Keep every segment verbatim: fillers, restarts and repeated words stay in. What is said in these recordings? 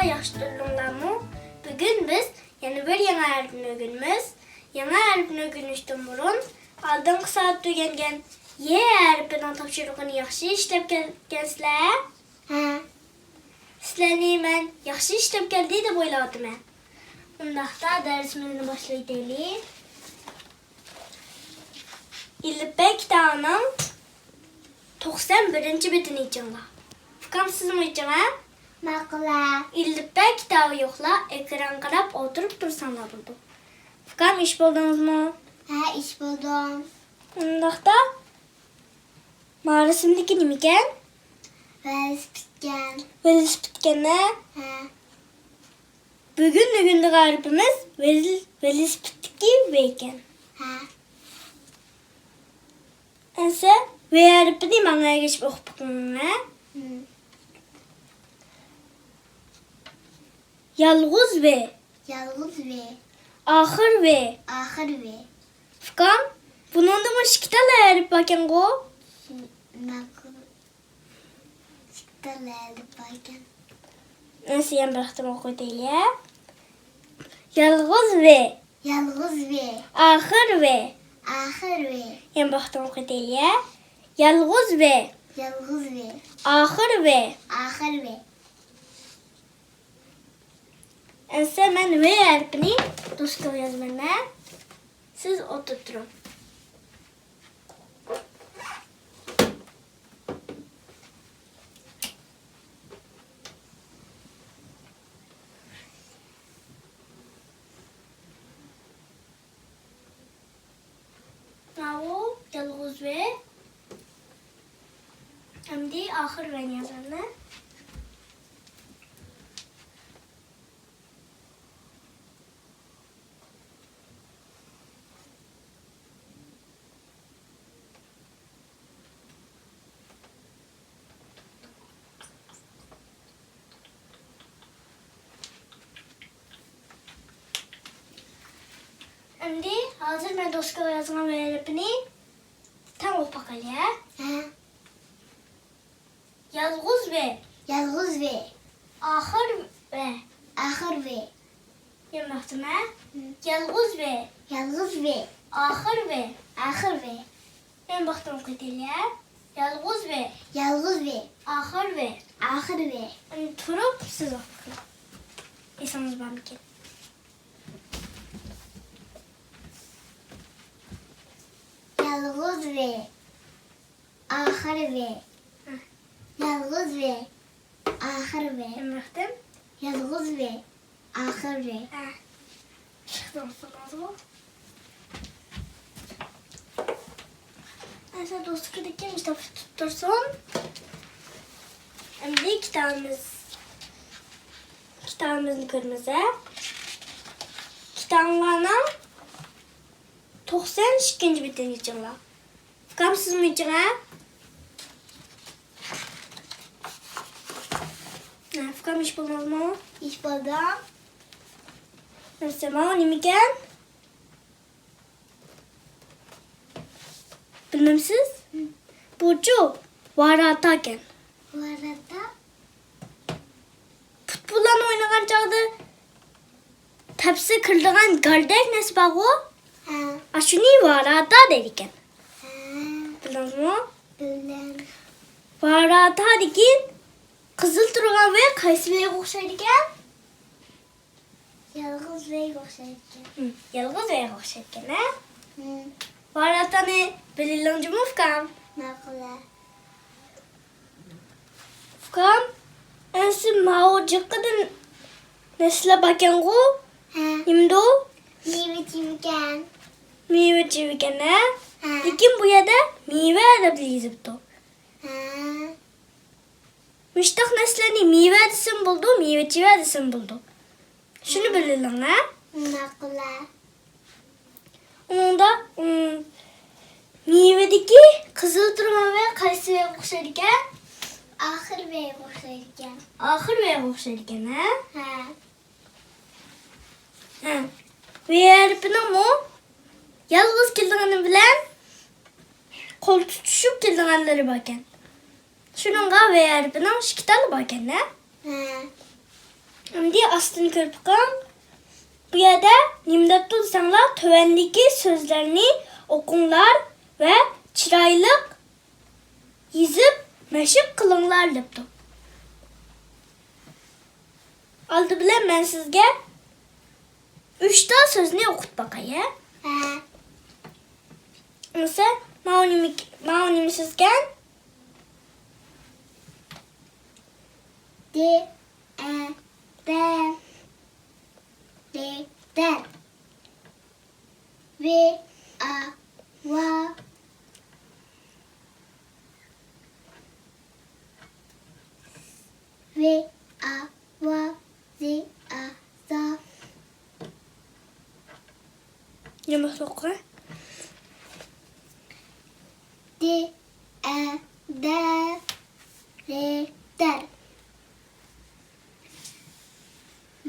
ياخشى تۇردۇڭلارمۇ؟ بۈگۈن بىز يەنە بىر يېڭى ھەرپنى ئۆگىنىمىز. يېڭى ھەرپنى ئۆگىنىشتىن بۇرۇن، ئالدىنقى سائەتتە ئۆگەنگەن ي ھەرپىنىڭ تاپشۇرۇقىنى ياخشى ئىشلەپ كەلگەنسىلەر؟ ھە. سىلەرنى مەن ياخشى ئىشلەپ كەلدى دەپ ئويلاۋاتىمەن. ئۇنداقتا دەرسىمىزنى باشلايلى. ئېلىپبە كىتابىنىڭ توقسان بىرىنچى بېتىنى ئېچىڭلار. ئۇكام، سىزمۇ ئېچىڭ، ھە؟ ماقۇل. ئېلىپبە كىتابى يوقلار، ئېكرانغا قاراپ ئولتۇرۇپ تۇرساڭلار بولىدۇ. ئۇكام، ئېچىپ بولدىڭىزمۇ؟ ھە، ئېچىپ بولدۇم. ئۇنداقتا ما رەسىمدىكى نېمىكەن؟ ۋېلىسىپىتكەن. ۋېلىسىپىتكەن، ھە؟ ھە. بۈگۈن ئۆگىنىدىغان ھەرپىمىز ۋېل-، ۋېلىسىپىتتىكى ۋ ئىكەن. ھە. ئەمسە ۋ ھەرپىنى ماڭا ئەگىشىپ ئوقۇپ بېقىڭ، ھە؟ ھىم. يالغۇز ۋ. يالغۇز ۋ. ئاخىر ۋ. ئاخىر ۋ. ئۇكام، بۇنىڭدىمۇ ئىككى تال ھەرپ باركەنغۇ؟ ماقۇل. ئىككى تال ھەرپ باركەن. ئەمسە يەنە بىر قېتىم ئوقۇۋېتەيلى. يالغۇز ۋ. يالغۇز ۋ. ئاخىر ۋ. ئاخىر ۋ. يەنە بىر قېتىم ئوقۇۋېتەيلى. يالغۇز ۋ. يالغۇز ۋ. ئاخىر ۋ. ئاخىر ۋ. ئەمسە مەن ۋ ھەرپىنى دوسكىغا يازىمەن، ھە؟ سىز ئولتۇرۇپ تۇرۇڭ. ماۋۇ يالغۇز ۋ. ئەمدى ئاخىر ۋنى يازىمەن. ئەمدى ھازىر مەن دوسكىغا يازغان ۋ ھەرپىنى تەڭ ئوقۇپ باقايلى، ھە؟ ھە. يالغۇز ۋ. يالغۇز ۋ. ئاخىر ۋ. ئاخىر ۋ. يەنە بىر قېتىم، ھە؟ ھىم. يالغۇز ۋ. يالغۇز ۋ. ئاخىر ۋ. ئاخىر ۋ. يەنە بىر قېتىم ئوقۇۋېتەيلى، ھە؟ يالغۇز ۋ. يالغۇز ۋ. ئاخىر ۋ. ئاخىر ۋ. ئەمدى تۇرۇپ سىز ئوقۇڭ. ئېسىڭىز بارمىكىن؟ يالغۇز ۋ. ئاخىر ۋ. ھە. يالغۇز ۋ. ئاخىر ۋ. يەنە بىر قېتىم. يالغۇز ۋ. ئاخىر ۋ. ھە. ئەمسە دوسكىدىكى مۇشۇنداق تۇتۇپ تۇرسۇن. ئەمدى كىتابىمىز، كىتابىمىزنى كۆرىمىز، ھە. كىتابىڭلارنىڭ توقسان ئىككىنچى بېتىنى ئېچىڭلار. ئۇكام، سىزمۇ ئېچىڭ، ھە؟ ھە، ئۇكام، ئېچىپ بولدىڭىزمۇ؟ ئېچىپ بولدۇم. ئەمسە ماۋۇ نېمىكەن؟ بىلمەمسىز؟ ھىم. بۇچۇ ۋاراتا ئىكەن. ۋاراتا؟ پۇتبوللارنى ئوينىغان چاغدا تەپسىگە كىرىدىغان گاردەك نەرسە بارغۇ؟ ھە. ئاشۇنى ۋاراتا دەيدىكەن. ھە. بىلدىڭىزمۇ؟ بىلدىم. ۋاراتادىكى قىزىل تۇرغان ۋ قايسى ۋغا ئوخشايدىكەن؟ يالغۇز ۋغا ئوخشايدىكەن. ھىم، يالغۇز ۋغا ئوخشايدىكەن، ھە؟ ھىم. ۋاراتانى بىلىۋېلىڭ جۇمۇ ئۇكام. ماقۇل. ئۇكام، ئەمسە ماۋۇ جىققىدە نەرسىلەر باركەنغۇ؟ ھە. نېمىدۇ؟ مېۋە چېۋىكەن. مېۋە چېۋىكەن، ھە؟ ھە. لېكىن بۇ يەردە مېۋە دەپ يېزىپتۇ. ھە. مۇشتاق نەرسىلەرنى مېۋە دېسىمۇ بولىدۇ، مېۋىچىۋە دېسىمۇ بولىدۇ. شۇنى بىلىۋېلىڭ، ھە؟ ماقۇل. ئۇنىڭدا، ئۇم، مېۋىدىكى قىزىل تۇرغان ۋ قايسى ۋغا ئوخشايدىكەن؟ ئاخىر ۋغا ئوخشايدىكەن. ئاخىر ۋغا ئوخشايدىكەن، ھە؟ ھە. ھە. ۋ ھەرپىنىڭمۇ يالغۇز كېلىدىغىنى بىلەن قول تۇتۇشۇپ كېلىدىغانلىرى باركەن. شۇنىڭغا ۋ ھەرپىنىڭ ئىككى تالى باركەن، ھە؟ ھە. ئەمدى ئاستىنى كۆرۈپ بېقىڭ. بۇ يەردە نېمە دەپتۇ دېسەڭلار، تۆۋەندىكى سۆزلەرنى ئوقۇڭلار ۋە چىرايلىق يېزىپ مەشىق قىلىڭلار دەپتۇ. ئالدى بىلەن مەن سىزگە ئۈچ تال سۆزنى ئوقۇپ باقاي، ھە؟ ھە. مىسال، ماۋۇ نېمە، ماۋۇ نېمە سۆزكەن؟ دى، ئە، دە، دى، دەر. ۋى، ئا، ۋا. ۋى، ئا، ۋا، زى، ئا، زا. يۇمۇرلۇقى. دى، ئە، دە، رى، دەر.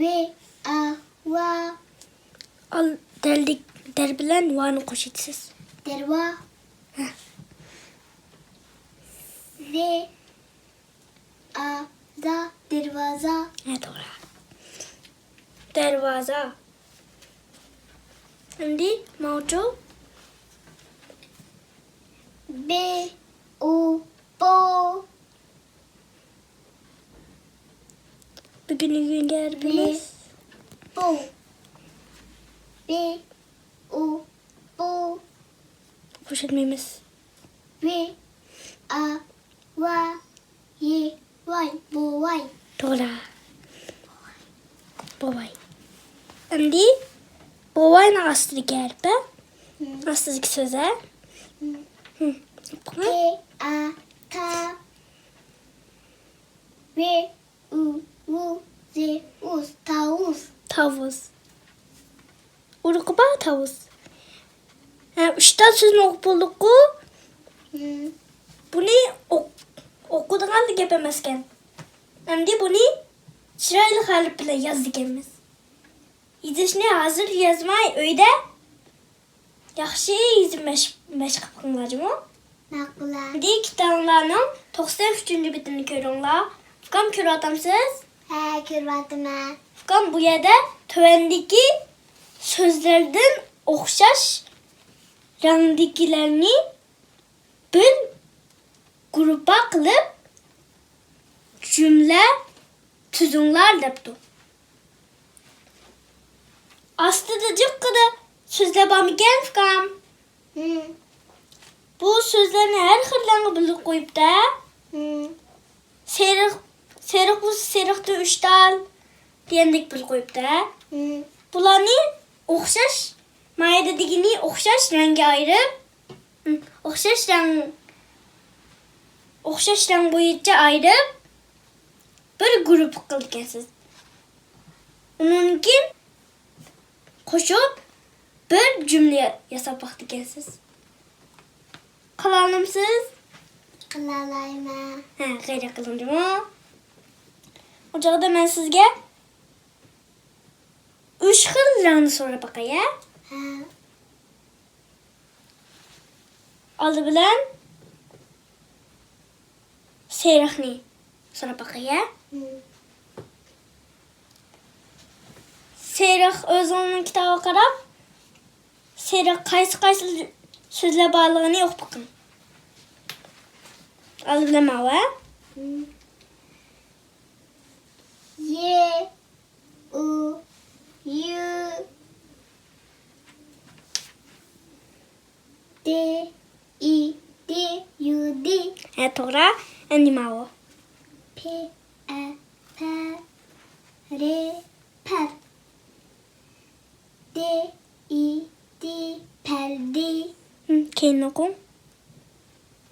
ۋى، ئا، ۋا. ئال، دەردىك، دەر بىلەن ۋانى قوشىسىز. دەرۋا. ھە. زى، ئا، زا، دەرۋازا. ھە، توغرا. دەرۋازا. ئەمدى ماۋۇچۇ. بى، ئۇ، بۇ. بۈگۈنكى كۈنگە ھەرپىمىز. بۇ. بى، ئۇ، بۇ. قوشالمايمىز. ۋى، ئا، ۋا، يى، ۋاي، بوۋاي. توغرا. بوۋاي. ئەمدى بوۋاينىڭ ئاستىدىكى ھەرپى. ھىم. ئاستىدىكى سۆزى. ھىم. ھىم. تى، ئا، تا. ۋى، ئۇ، ۋۇ، زى، ئۇز، تاۋۇز. تاۋۇز. ئۇرۇقى بار تاۋۇز. ھە، ئۈچ تال سۆزنى ئوقۇپ بولدۇققۇ؟ ھىم. بۇنى ئوق-، ئوقۇيدىغانلا گەپ ئەمەسكەن. ئەمدى بۇنى چىرايلىق ھەرپ بىلەن يازىدىكەنمىز. يېزىشنى ھازىر يازماي، ئۆيدە ياخشى يېزىپ مەش-، مەشىق قىلىڭلار جۇمۇ. ماقۇل. ئەمدى كىتابىڭلارنىڭ توقسان ئۈچىنچى بېتىنى كۆرۈڭلار. ئۇكام، كۆرۈۋاتامسىز؟ ھە، كۆرۈۋاتىمەن. ئۇكام، بۇ يەردە تۆۋەندىكى سۆزلەردىن ئوخشاش رەڭدىكىلەرنى بىر گۇرۇپپا قىلىپ جۈملە تۈزۈڭلار دەپتۇ. ئاستىدا جىققىدە سۆزلەر بارمىكەن، ئۇكام؟ ھىم. بۇ سۆزلەرنى ھەر خىل رەڭگە بۆلۈپ قويۇپتۇ. ھىم. سېرىق، سېرىق بولسا سېرىقتىن ئۈچ تال دېگەندەك بۆلۈپ قويۇپتۇ. ھىم. بۇلارنى ئوخشاش، مايدا دېگىنى ئوخشاش رەڭگە ئايرىپ، ھىم، ئوخشاش رەڭ، ئوخشاش رەڭ بويىچە ئايرىپ، بىر گۇرۇپپا قىلىدىكەنسىز. ئۇنىڭدىن كېيىن قوشۇپ، بىر جۈملە ياساپ باقىدىكەنسىز. قىلالامسىز؟ قىلالايمەن. ھە، غەيرەت قىلىڭ جۇمۇ. ئۇ چاغدا مەن سىزگە ئۈچ خىل رەڭنى سوراپ باقاي، ھە؟ ھە. ئالدى بىلەن سېرىقنى سوراپ باقاي، ھە؟ ھىم. سېرىق، ئۆزۈڭنىڭ كىتابىغا قاراپ، سېرىق قايسى قايسى سۆزلەر بارلىقىنى ئوقۇپ بېقىڭ. ئالدى بىلەن ماۋۇ، ھە؟ ھىم. يې، ئۇ، يۈ، دې، ئى، دى، يۈ، دى. ھە، توغرا. ئەمدى ماۋۇ. پې، ئە، پە، رې، پەر. دې، ئى، دى، پەردى. ھىم، كېيىن ئوقۇڭ.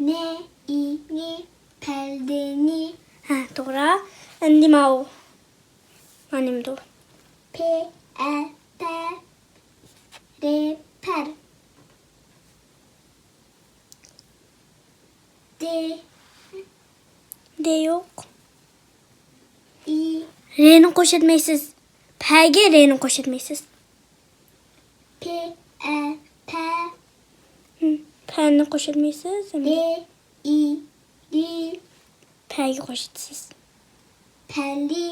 نې، ئى، نى، پەردىنى. ھە، توغرا. ئەمدى ماۋۇ. مانا نېمىدۇ؟ پې، ئە، پە، رې، پەر. دې. دې يوق. ئى. رېنى قوشۇۋەتمەيسىز. پەگە رېنى قوشۇۋەتمەيسىز. پې، ئە، پە. ھىم، پەنى قوشۇۋەتمەيسىز. دې، ئى، دى. پەگە قوشۇۋېتىسىز. پەلى.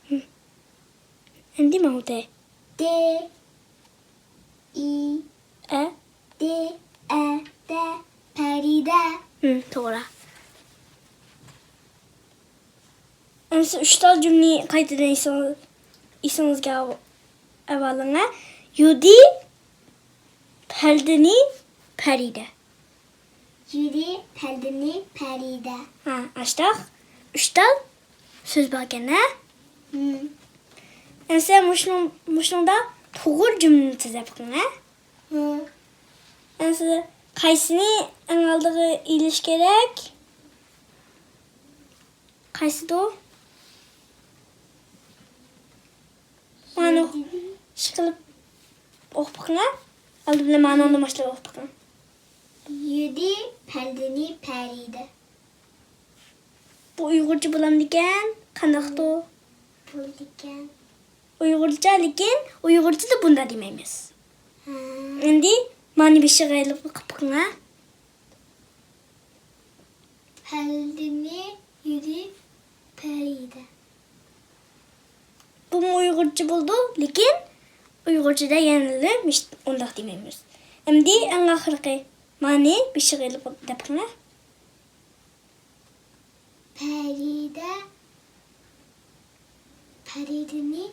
ھىم. ئەمدى ماڭا دە. دې، ئى، ئە. دې، ئە، دە، پەرىدە. ھىم، توغرا. ئەمسە ئۈچ تال جۈملىنى قايتىدىن ئېسىڭ-، ئېسىڭىزگە ئەۋ-، ئەۋالىڭ، ھە؟ يۇدى پەلدىنى پەرىدە. يۈدى پەلدىنى پەرىدە. ھە، ئاشتاق. ئۈچ تال سۆز باركەن، ھە؟ ھىم. ئەمسە مۇشۇنىڭ-، مۇشۇنىڭدا توغرا جۈملىنى تۈزەپ بېقىڭ، ھە؟ ھىم. ئەمسە قايسىنى ئەڭ ئالدىغا ئېلىش كېرەك؟ قايسىدۇ؟ مانا، ئىشقىلىپ ئوقۇپ بېقىڭ، ھە؟ ئالدى بىلەن مانىڭدىن باشلاپ ئوقۇپ بېقىڭ. يۈدى پەلدىنى پەرىدە. بۇ ئۇيغۇرچە بولامدىكەن؟ قانداقتۇ؟ بولىدىكەن. ئۇيغۇرچە، لېكىن ئۇيغۇرچىدا بۇنداق دېمەيمىز. ھە. ئەمدى مانى بېشىغا ئېلىپ ئوقۇپ بېقىڭ، ھە؟ پەلدىنى يۈدى پەرىدە. بۇمۇ ئۇيغۇرچە بولىدۇ، لېكىن ئۇيغۇرچىدا يەنىلا مىش-، ئۇنداق دېمەيمىز. ئەمدى ئەڭ ئاخىرقى مانى بېشىغا ئېلىپ دەپ بېقىڭ. پەرىدە، پەرىدىنى،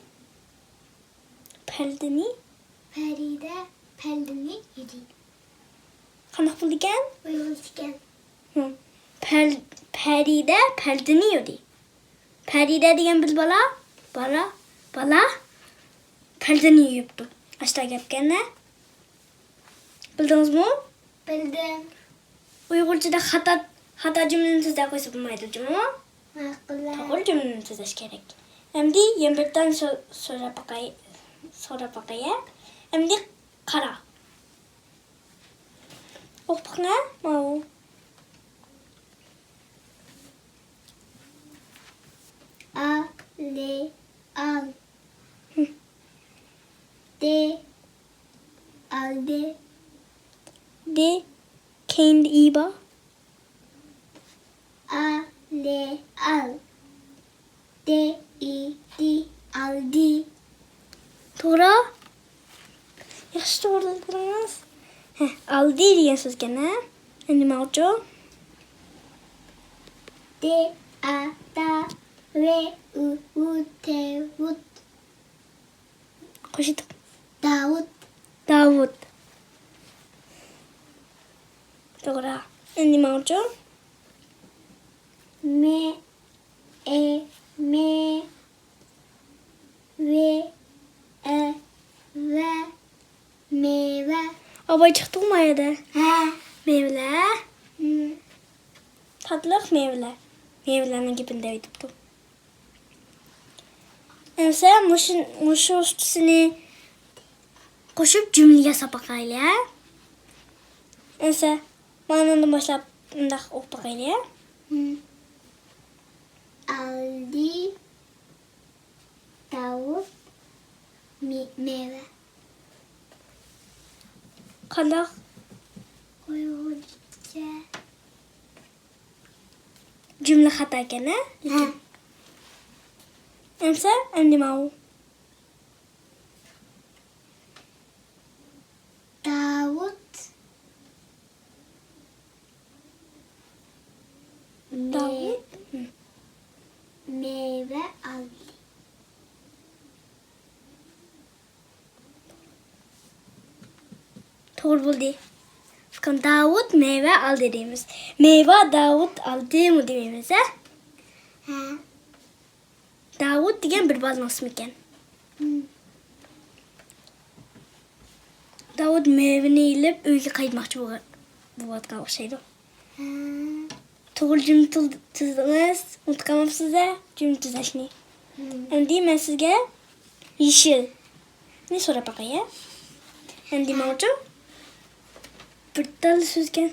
پەلدىنى، پەرىدە، پەلدىنى يۈدى. قانداق بولىدىكەن؟ ئۇيغۇرچىكەن. ھىم. پەل-، پەرىدە پەلدىنى يۇدى. پەرىدە دېگەن بىر بالا، بالا، بالا پەلدىنى يۇيۇپتۇ. ئاشتا گەپكەن، ھە؟ بىلدىڭىزمۇ؟ بىلدىم. ئۇيغۇرچىدا خاتا، خاتا جۈملىنى تۈزەپ قويسا بولمايدۇ جۇمۇ. ماقۇل. توغرا جۈملىنى تۈزەش كېرەك. ئەمدى يەنە بىر دانە سو-، سوراپ باقاي، سوراپ باقاي، ھە؟ ئەمدى قارا. ئوقۇپ بېقىڭ، ھە؟ ماۋۇ. ئا، لې، ئال. ھىم. دې، ئالدى. دې كەينىدە ئى بار. ئا، لې، ئال. دې، ئى، دى، ئالدى. توغرا. ياخشى توغرىلىدىڭىز. ھە، ئالدى دېگەن سۆزكەن، ھە؟ ئەمدى ماڭىچۇ. دې، ئا، دا، ۋې، ئۇ، ۋۇ، تې، ۋۇت. قوشۇتۇق. داۋۇت. داۋۇت. توغرا. ئەمدى ماڭىچۇ. مې، ئې، مې، ۋې، ئە، ۋە، مېۋە. ئاباي چىقتىغۇ ما يەردە؟ ھە. مېۋىلەر. ھىم. تاتلىق مېۋىلەر. مېۋىلەرنىڭ گېپىنى دەۋېتىپتۇ. ئەمسە مۇشۇ، مۇشۇ ئۈچىسىنى قوشۇپ جۈملە ياساپ باقايلى، ھە؟ ئەمسە مانىڭدىن باشلاپ مۇنداق ئوقۇپ باقايلى، ھە؟ ھىم. ئالدى، داۋۇت، مې-، مېۋە. قانداق؟ ئۇيغۇرچە. جۈملە خاتا ئىكەن، ھە؟ ھە. ئەمسە، ئەمدى ماۋۇ. داۋۇت. داۋۇت. مېۋە ئالدى. توغرا بولدى. ئۇكام، داۋۇت مېۋە ئالدى دەيمىز. مېۋە داۋۇت ئالدىمۇ دېمەيمىز، ھە؟ ھە. داۋۇت دېگەن بىر بالىنىڭ ئىسمى ئىكەن. ھىم. داۋۇت مېۋىنى ئېلىپ ئۆيگە قايتماقچى بولغان، بولۇۋاتقان ئوخشايدۇ. ھە. توغرا جۈملە تۈز-، تۈزدىڭىز. ئۇنتۇپ قالماپسىز-دە جۈملە تۈزەشنى. ھىم. ئەمدى مەن سىزگە يېشىلنى سوراپ باقاي، ھە؟ ئەمدى ھە. ماڭىچۇ. بىر تال سۆزكەن.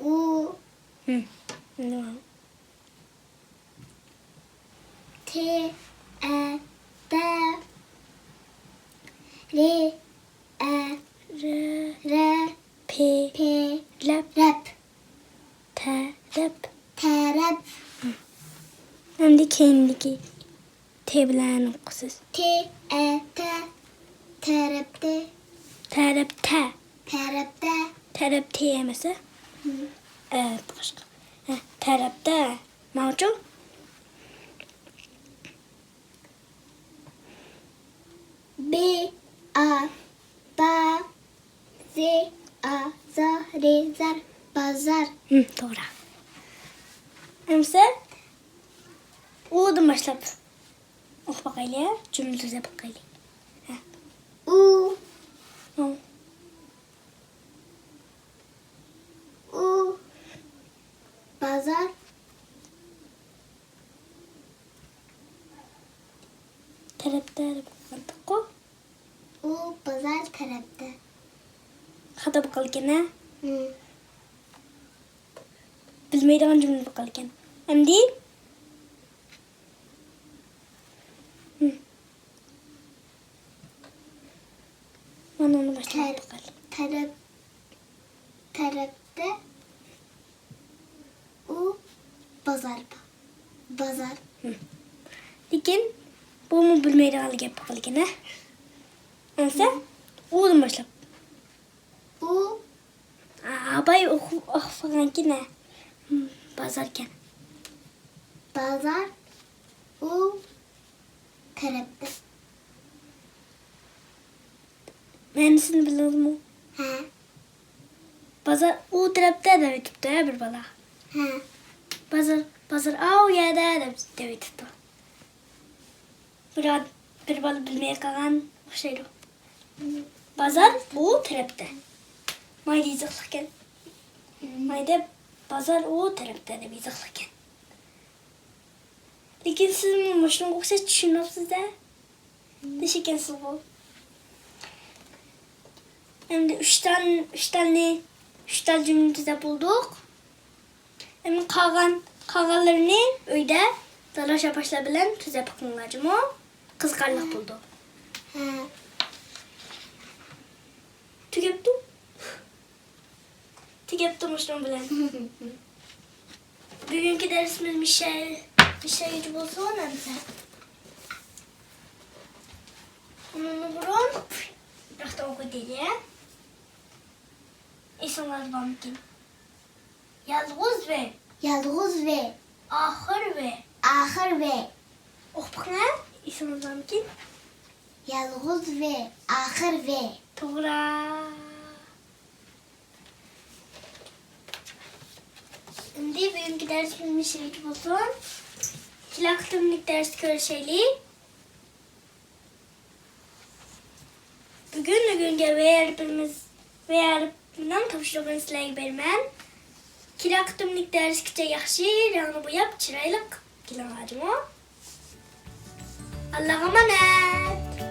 ئۇ. ھىم. ئەمدى ماڭا. تې، ئە، دە، رې، ئە، رە، رە، پې، پې، لەپ، رەپ. تەرەپ. تەرەپ. ئەمدى كەينىدىكى تى بىلەن ئوقۇسىز. تى، ئە، تە، تەرەپتە. تەرەپتە. تەرەپتە. تەرەپ تى ئەمەس، ھە؟ ھە. ئە، باشقا. ھە، تەرەپتە. ماڭچۇ؟ بى، ئا، با، زى، ئا، زا، رى، زار، بازار. ھىم، توغرا. ئەمسە ئۇدىن باشلاپ ئوقۇپ باقايلى، ھە؟ جۈملە تۈزەپ باقايلى. ھە. ئۇ. ئۇ. ئۇ. بازار. تەرەپتە دەپ ئوقۇغانتۇققۇ؟ ئۇ بازار تەرەپتە. خاتا بولۇپ قالىدىكەن، ھە؟ ھىم. بىلمەيدىغان جۈملە بولۇپ قالىدىكەن. ئەمدى؟ ھىم. مانا ئۇنى باشلاپ تەر-، باقايلى. تەرەپ، تەرەپتە ئۇ بازار بار. بازار. ھىم. لېكىن بۇمۇ بىلمەيدىغان گەپ قىلغىنى. ئەمسە ئۇدىن باشلاپ. ئۇ. ئا، ئاباي ئوقۇ-، ئوقۇپ قالغانكەن، ھە. ھىم، بازاركەن. بازار. ئۇ. تەرەپتە. مەنىسىنى بىلدىڭىزمۇ؟ ھە. بازار ئۇ تەرەپتە دەۋېتىپتۇ، ھە، بىر بالا. ھە. بازار، بازار ئاۋۇ يەردە دەپ دەۋېتىپتۇ. بىر، بىر بالا بىلمەي قالغان ئوخشايدۇ. بازار ئۇ تەرەپتە. مايدا يېزىقلىقكەن. مايدا بازار ئۇ تەرەپتە دەپ يېزىقلىقكەن. لېكىن سىزمۇ مۇشۇنىڭغا ئوخشاش چۈشىنىۋاپسىز-دە. نېشىكەنسىزغۇ؟ ئەمدى ئۈچ تال، ئۈچ تالنى، ئۈچ تال جۈملە تۈزەپ بولدۇق. ئەمدى قالغان، قالغانلىرىنى ئۆيدە داداش ئاپاشلار بىلەن تۈزەپ بېقىڭلار جۇمۇ. قىزىقارلىق بولىدۇ. ھە. تۈگەپتۇ. تۈگەپتۇ مۇشۇنىڭ بىلەن. بۈگۈنكى دەرسىمىز مىشەل، مىشەلگىچە بولسۇن ئەمسە. ئۇنىڭدىن بۇرۇن بىراقتا ئوقۇيلى. ئېسىڭلاردا بارمىكىن؟ يالغۇز ۋە. يالغۇز ۋە. ئاخىر ۋە. ئاخىر ۋە. ئوقۇپ بېقىڭە، ئېسىڭلاردا بارمىكىن؟ يالغۇز ۋە ئاخىر ۋە. توغرا. ئەمدى بۈگۈنكى دەرسىمىز مۇشۇ يەرگىچە بولسۇن. كېلەر قېتىملىق دەرستە كۆرۈشەيلى. بۈگۈن، بۈگۈنگە ۋ ھەرپىمىز، ۋ ھەرپىنىڭ تاپشۇرۇقىنى سىلەرگە بېرىمەن. كېلەر قېتىملىق دەرسكىچە ياخشى رەڭنى بوياپ، چىرايلىق كېلىڭلار جۇمۇ. ئاللاغا ئامانەت.